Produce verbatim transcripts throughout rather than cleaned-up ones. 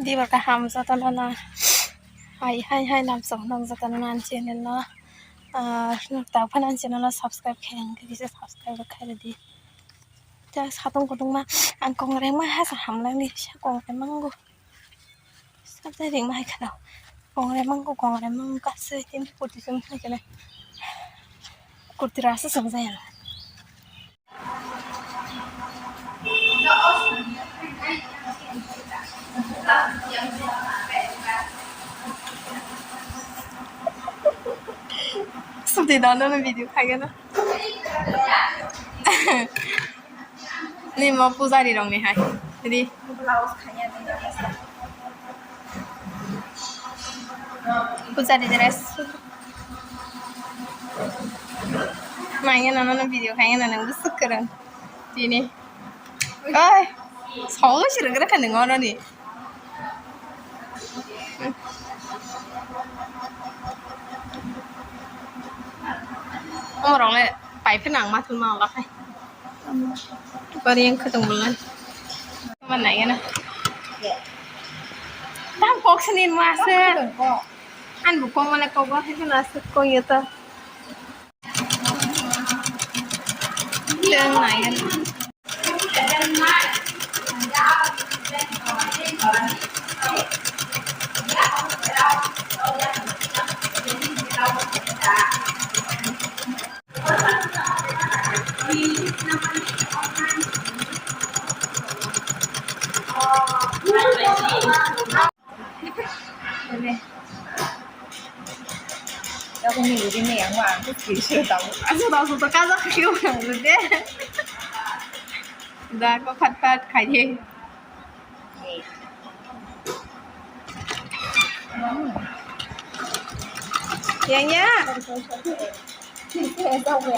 Dibar kaham jotono no. Hai, hai, hai, lamsok nong jotono no ani channel no. Ah, tak phano ani channel no subscribe khe, ang khe kisa subscribe khe di. Ta satung kutung ma, ang kong reng ma ha sa ham lang di, sa kong reng mango. Sa ta reng ma hai khana. Kong reng mango, kong reng mango, kasi tin kurti sung hai khana. Kurti rasa sung jaya. Sudi dono no video khaigeno. Ni mo pujari rok ni hai. Ri. Pujari dress. Mangena nono video khaigeno nang busuk kereng. Tini. Oi. Solo sirang kena kandeng ono ni. Omo rok le pai phano ang ma thang ma olo khai. Bari yang khwtwng bwlai. Ma nai gana. Tam kok sini ma se. An bu kok ma le kok ba khai na se kok ya ta. Teng nai gana. Aku ni udah ni yang wah, aku kiri sudah tahu. Aku tahu sudah kaza kaki orang udah. Dah kok fat fat kaya. Yang ya.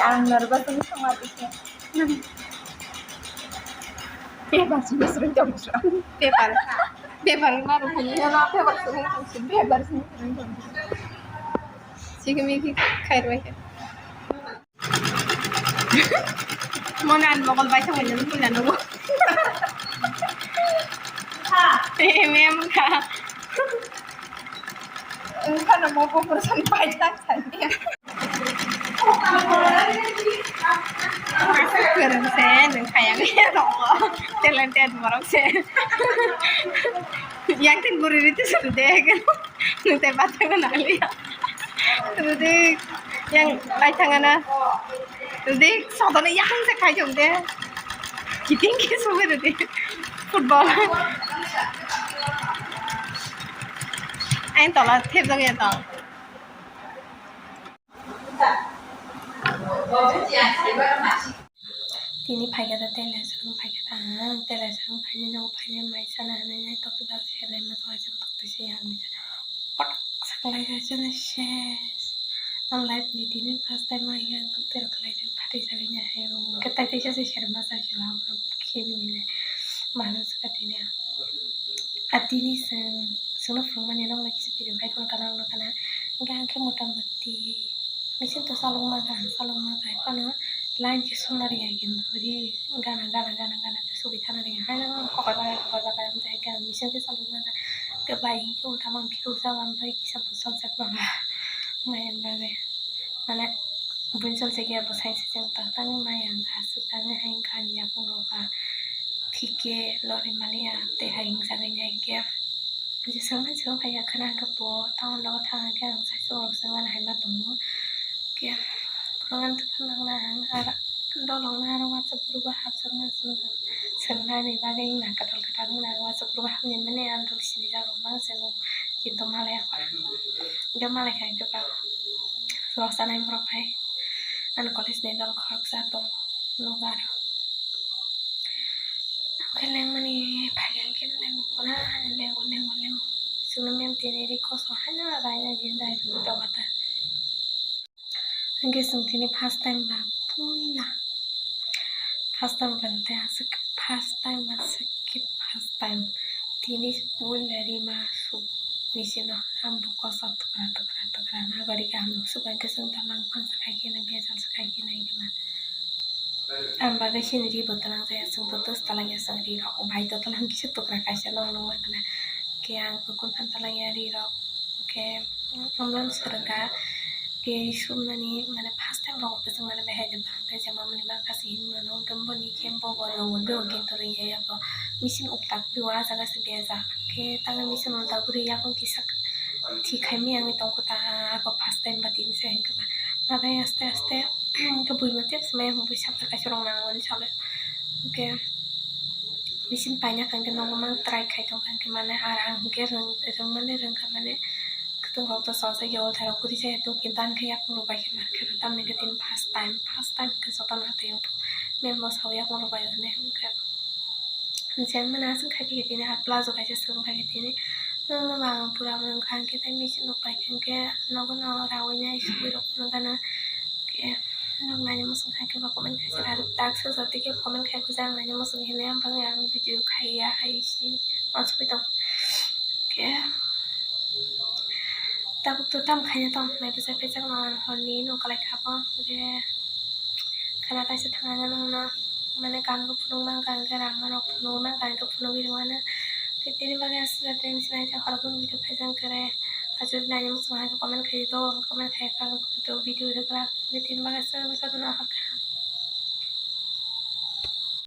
Ang nervous ini sama tu. Paper sini sering jauh. Paper. Paper baru punya lah, paper sini sering. Paper sini sering jauh. Sigi migi khair bai. Mona an mokol bai thang bai punya nunggu. Eh, mem ka. Engkana mokol person bai thang thang. Aswk kwrwng se, nwng kha yang ya tongo. Talented borok se. Yang tin buri rite se rwde. Nwng tei bathang nang liya. Rwde yang baithang ana. Rwde sodono yang se khai jong de. Kiting ke suwe rwde. Football. Ain tola thep jong ya tong. Tini phaikha da telesrang phaikha da ang telesrang phaini nogo phaini mai sana hinwi nai tokti ba sernaima tongwi chwng tokti se ang potok saklai se chwng ses. Ang life ni tini first time ma hiya tokti rok khlai se phatwi jagwi nai hai rw hwnkhe tai teisa se serma sai se lam rok khibini nai mano swkha tini ang. A tini chwng chwngno phwrwngmani nokno kisa video khai phano kana nokno kana hwnkhe ang khe mota moti. Machine to chalok mankha, chalok mankha, hai phano line se sonna rwya kintu ri gana, gana, gana, gana khe sugwi thana rwya. Haino kokoi bakai, kokoi bakai wng tong khe machine se chalok mankha. Khe bai hinkhe ulta mang phirok jak, amtwi kisa bwsajak bangla. Maya ni bagwi mane buini chol se khe bwsai se chwng tak tak maya wngkha, aswk tangwi hai wngkha ani yakung rok ba thik khe lorwi maliya tei hai wng jagwi nai khe. Jeswk mani swk phaiya khwna hwnkhe bo town rogo thang hwnkhe ang saichung rok swngmani hai ma tongo. Khe phunuknani tongphuru nangna ang aro dolong no aro WhatsApp group o hapjakna swng, swngnani bagwi wngna kwtal kwtal wngna ang WhatsApp group o hapnwi mani ang dol sinijak rok mang se nugo kintu malai ya. Hwnkhe malai kha hwnkhe ba rwchapnai borok hai ani college ni dol khoroksa tongo nugo aro. Ang khe lengmani phai khe ang khe lengo pura, lengo, lengo, lengo. Chwngno mem tini ri koso haino raina din rai rwwi tongo ta. Hwnkhe chwng tini first time ba puila. First time ba tei aswk first time, aswk khe first time. Tini puila rima suk machine o ang bo koso tukra, tukra, tukra nagori khe ang suk hwnkhe chwng ta langphang swkha khe na bejal swkha khe na hwnkhe na. Ang bagwi chini ri bo twlang jaya, chwng bo twstalangya, chwng ri rok bai to twlang kisa tukra kaisa nong nong ma khna. Khe ang kukun phan talangya ri rok. Khe amlam swrwngkha. Khe ri sumnani mane first time rok khe chwng mane behai de bang khe jemon mani mangkha se hinwi mano. Khe boni khe bobo nongo do khe kwrwi ya bo machine uptak ri o ah jaga se bejak. Khe tangwi machine uptak ri yakung kisa thik khai mi wngwi tongkha ta ako first time ba tini se hinkhe ba. Nadai aste aste hinkhe buima tep se maya bui sabsa kaisa rok nango hinwi salai. Hinkhe machine paina kha hinkhe nogo mang try khai tongkha hinkhe mane ar ang hinkhe rwng rwngmani rwngkha mane kwtwng rok to chajak ya ulthai rok kwrwi jaya tongkhe dan khe yakung rok bai khe mar khe tamni khe tini first time first time hinkhe jotono hatwi o mem bo sao yakung rok bai hwnwi hinkhe. Jeng mane aswk khai khe tini ar plazo kaisa swrwng khai khe tini. Nwng no ba ang pura rwng kha hinkhe tei machine rok pai kha hinkhe nogo no raui nai sugui rok phunuk gana. Khe norok naina muchung kha khe ba comment khai se ar tak swk jat khe comment khai khe jang naina muchung hinwi ang bagwi ang video khai ya hai si uansugui tong. Khe tabuk to tam khaina tong mai bwsa phaijak no ang horni no kwlai kha bo je khana kaisa thangna nangno mane kam rok phunuk mang kha hinkhe rang rok phunuk mang kha hinkhe phunugwi rwmano. Tei tini bagwi aswk jat tei machine hai khe khoroknwi video phaijak khe re. Aswk naina muchung hai khe comment khai do comment khai kha ang video rwgwlak tini bagwi aswk jat no ahorkha.